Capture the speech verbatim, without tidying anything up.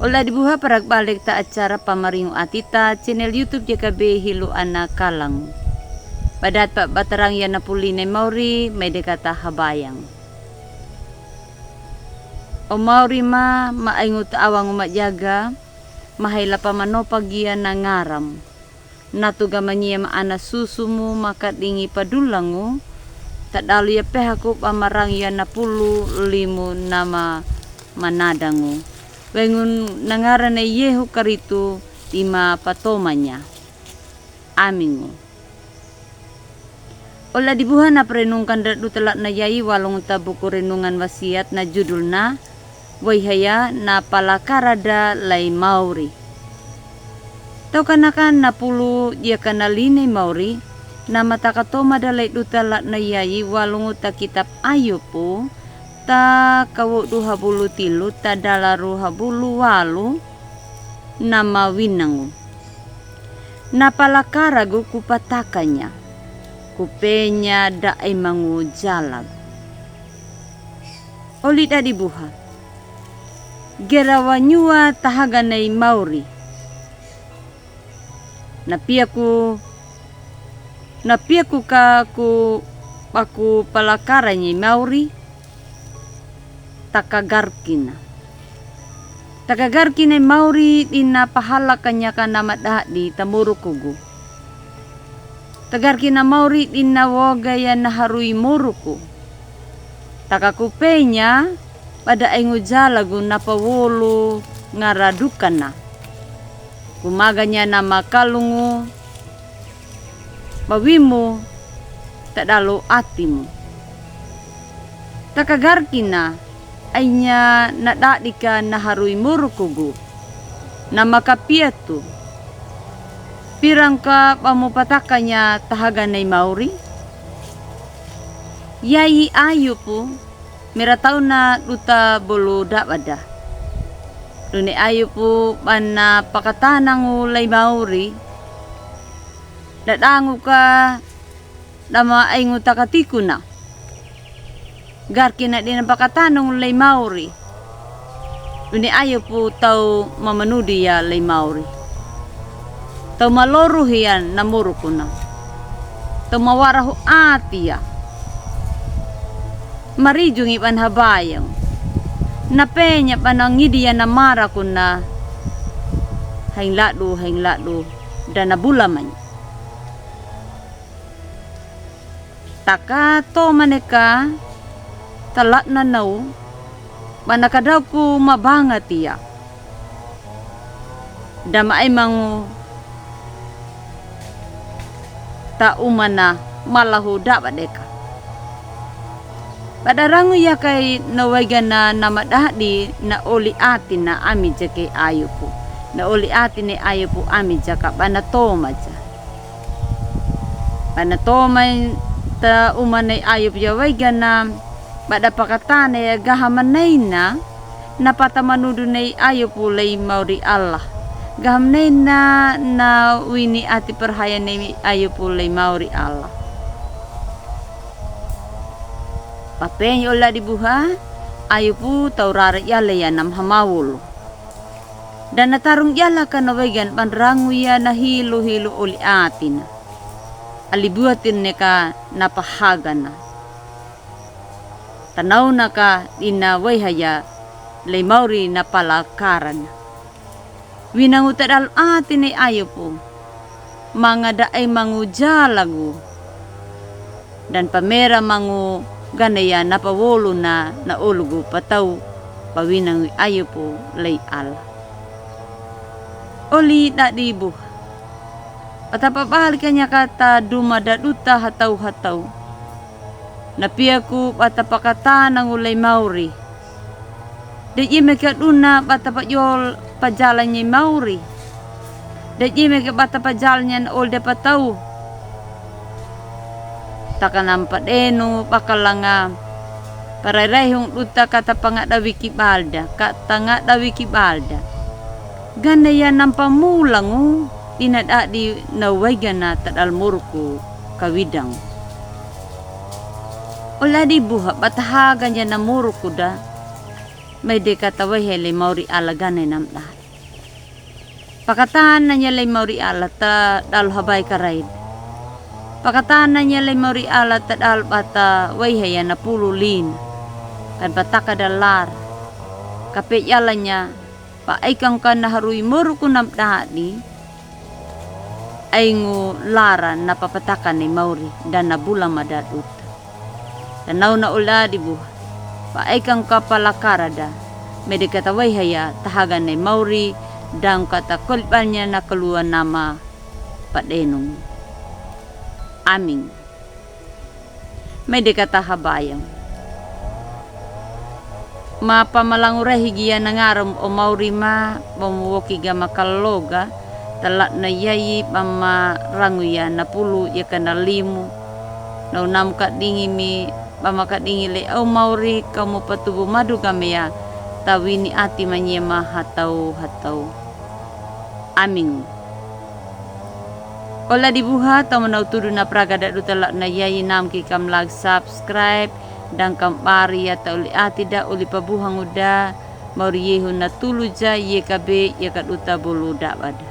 Ola dibuha, paragbalek ta acara Pamaringu Atita, channel YouTube J K B Hilu Ana Kalang. Badat pa batarang ya na pulu lima i mauri, mai de kata habayang. O mauri ma, ma aingu ta awangu majaga, ma haila pa manopa gia na ngaram. Na tuga manyia ma ana susumu ma kadingi pa dulangu, tadalu ya pehaku ba marang ya na pulu limu nama manadangu. Wengun na ngaran ne Yehu Karitu di ma patomanya. Amingu. Ola dibuha, na parenungkan da duta latna yai walung ta buku renungan wasiat na judulna, Wai haya na palakara da lei mauri. Tau kanakan na pulu dia kana lima i mauri, na mataka toma da lei duta latna yai walung ta kitab Ayupu, ta kawo du habulu tilu, ta dala ru habulu walu, na mawinangu. Na palakaragu ku patakanya, ku penya da ai mangu jalagu. Oli da dibuha. Gera wanyua tahaga nei mauri. Na piaku, na piaku ka ku baku palakara nei mauri. Takagarkina. Takagarkina i mauri dina pahalakanya ka na madadi ta murukugu. Tagarkina mauri dina woga ya na harui muruku. Taka ku penya, bada aingu jalagu na pawolu ngaradukana. Ku maganya na makalungu, bawimu, tadalu atimu. Takagarkina, ainya na dadika na harui murukugu. Na makapiatu. Pirang ka bamu patakanya tahaga nei mauri. Yai Ayupu, mera tauna duta bolu dabada. Duni Ayupu bana pakatanangu lei mauri. Dadangu ka dama aingu takatikuna. Garkina dina pakatanangu lei mauri. Duni Ayupu tau mamanudi ya lei mauri. Tau maloruhi ya na murukuna. Tau mawarahu ati ya. Marijungi bana habayang. Na penya bana ngidi ya na marakuna. Haing ladu, haing ladu. Dana bulamanya. Taka tomane ka, talatna nau, bana kadauku mabanga tia. Dama ai mangu ta umana malahu dabadeka. Bada rangu ya kai na waigana na madadi na oli atina ami jaka i Ayupu. Na oli atine Ayupu ami jaka bana tomaja. Bana toma ta umana i Ayupu ya waigana, bada pakatane ya gaha manaina, na pata manudu nei Ayupu lei mauri Allah. Gaha manaina na wini ati parhaya nei Ayupu lei mauri Allah. Papenya ola dibuha, Ayupu tau rara yale ya na mahamawulu. Dana tarung yalaka na waigan bana rangu ya na hilu-hilu oli atina. Alibuatin neka na pahagana. Tanauna ka dina waiha ya lei mauri na palakarana. Winangu tadal atine Ayupu. Manga da ai mangu jalagu. Dan pamera mangu gana ya na pawoluna na olugu patau pawinangu i Ayupu lei Allah. Oli dadi buha. Bata pabalikanya kata duma da duta hatau-hatau. Na piaku bata pakatanangu lei mauri. Da jeme ka duna bata pajol pajalanya i mauri. Da jeme ka bata pajalanya na oli da patau. Taka nampadenu bakalanga. Parai-raihung duta kata pangadawi ki balda, kata ngadawi ki balda. Gana ya nampamulangu, dina dadi na waigana tadal muruku kawidang. Ola dibuha bata haganya na muruku da. Mede kata waihay lei mauri Allah gane namda'adi. Pakatananya lei mauri Allah ta dalo habai karaid. Pakatananya lei mauri Allah ta dalo bata waihay a na pulu lin. Kan pataka da lar. Kape yalanya pa aikan ka na harui moruku namda'adi. Aingu lara na papataka nei mauri dan na bula mada duta. Tanau na uladi buha. Pa aikan ka palakara da. Mede kata waihay a tahaga nei mauri dan kata kolbalnya na kalua nama padenung. Amin. Mede kata habayang. Ma pamalangu rahi gia na ngaram o mauri ma bamu woki ga makaloga talat na yayi bama rangu ya na pulu ya kana limu. Na unam kadingi mi bama kadingi le au mauri kamu patubu madu gameya tawini ati manyema hatau hatau. Amin. Ola dibuha tau manau tudu na praga da duta lat na yayi nam ki kam like subscribe dan kam bari ya ta uli ati da uli pabuhangu da mauri yehu na tulu ja ye kabe ya ka duta bulu da bada.